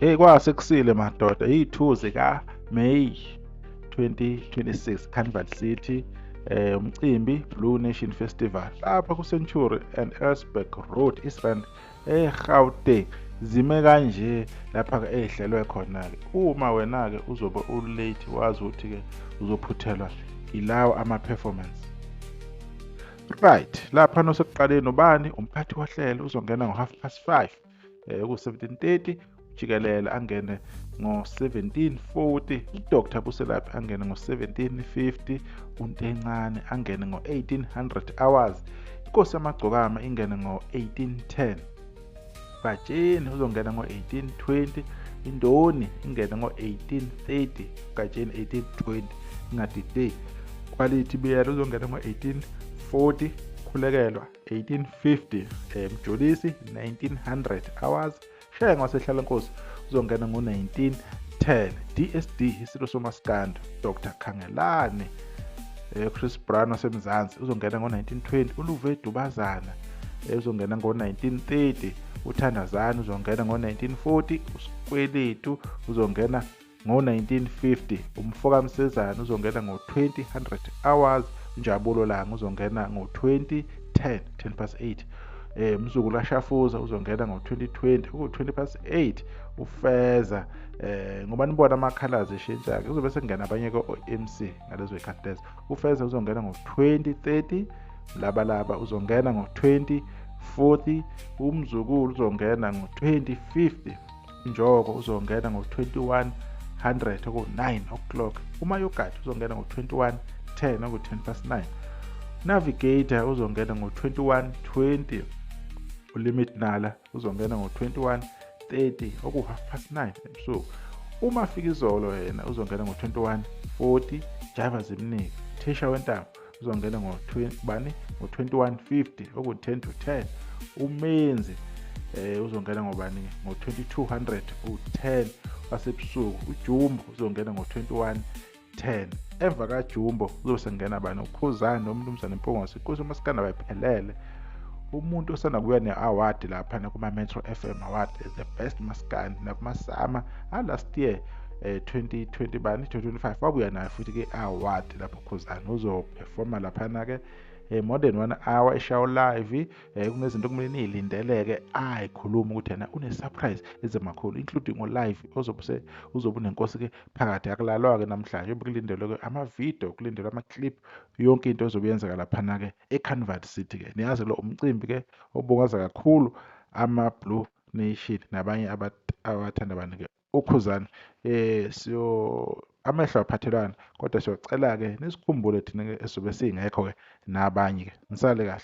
Hey, kwase kusile madoda, iyi-2 zika-May 2026, Carnival City, umcimbi Blue Nation Festival lapha ku-Century and Elsburg Road, East Rand, eGauteng. Zime kanje lapha-ke ey'hlelwe khona-ke. Uma wena-ke uzobe u-late, wazi ukuthi-ke uzophuthelwa ilawo ama-performance. Right, lapha nosekuqaleni ubani umphathi wohlelo uzongena ngo-5:30, ku-17:30 jikelele angene ngo-17:40, uDr Buselaphi angene ngo-17:50, uNtencane angene ngo-1800 hours, inkosi yamagcokama ingene ngo-18:10, Gatsheni uzongena ngo-18:20, Indoni ingene ngo-18:30, Gatsheni 18:20, ingadideki. Quality Biyela uzongena ngo-18:40, Khulekelwa 18:50, Mjolisi 1900 hours, Shenge wasehlala nkosi uzongena ngo-19:10, DSD isilo somaskandi Dr Khangelane, Chris Brown wasemzansi uzongena ngo-1920, uLuve Dubazana uzongena ngo-1930, uThandazani uzongena ngo-1940, uSikweletu uzongena ngo-1950, umfoka Msezane uzongena ngo-2000 hours, Njabulo Langa uzongena ngo-2010, 8:10, Mzukulu kaShafuza uzongena ngo-2020, ku-8:20, ufeza ngoba nibona ama-colors eshintsha-ke, kuzobe sekungena abanye ko-MC ngalezo y'khathi lezo. Ufeza uzongena ngo-2030, Mlabalaba uzongena ngo-2040, umzukulu uzongena ngo-2050, Njoko uzongena ngo-2100, oku-9 o'clock, uMayogadi uzongena ngo-21:10, oku-9:10, Navigator uzongena ngo-21:20, uLimit Nala uzongena ngo-21:30, oku-9:30 ebusuku. Uma fika izolo yena uzongena ngo-21:40, Jaiva Zimnike Thisha wentambo uzongena ngo-20 bani ngo-21:50, oku-9:50, umenzi uzongena ngobani ngo-2200, u-10 wasebusuku. UJumbo uzongena ngo-21:10. Emva kaJumbo kuzobe sengena bani? Ukhuzani nomnumzane Mpungose, inkosi umasikanda bayiphelele, umuntu osanda kubuya ne-award laphana kuma-Metro FM Award as the best maskandi nakuma-SAMA last year, 2020 bani 2025, wabuya nayo futhi ke award lapho. Khuzani uzoperforma laphana ke more than one hour eshawo live. Kunezinto okumele niyilindeleke, ayikhuluma ukuthi yena une-surprise ezemakhulu, including o-live ozobe uzobe unenkosi ke phakathi. Akulalwa-ke namhlanje, kulindelwe-ke ama-video, kulindelwe ama-clip, yonke into ezobe yenzeka laphana-ke e-Carnival City ke. Niyazi lo umcimbi ke obungaza kakhulu ama-Blue Nation nabanye abathanda bani-ke ukhuzani. Siyo amehlo aphathelwana, kodwa siyocela-ke nisikhumbule thina-ke esizobe singekho-ke nabanye-ke. Nisale kahle.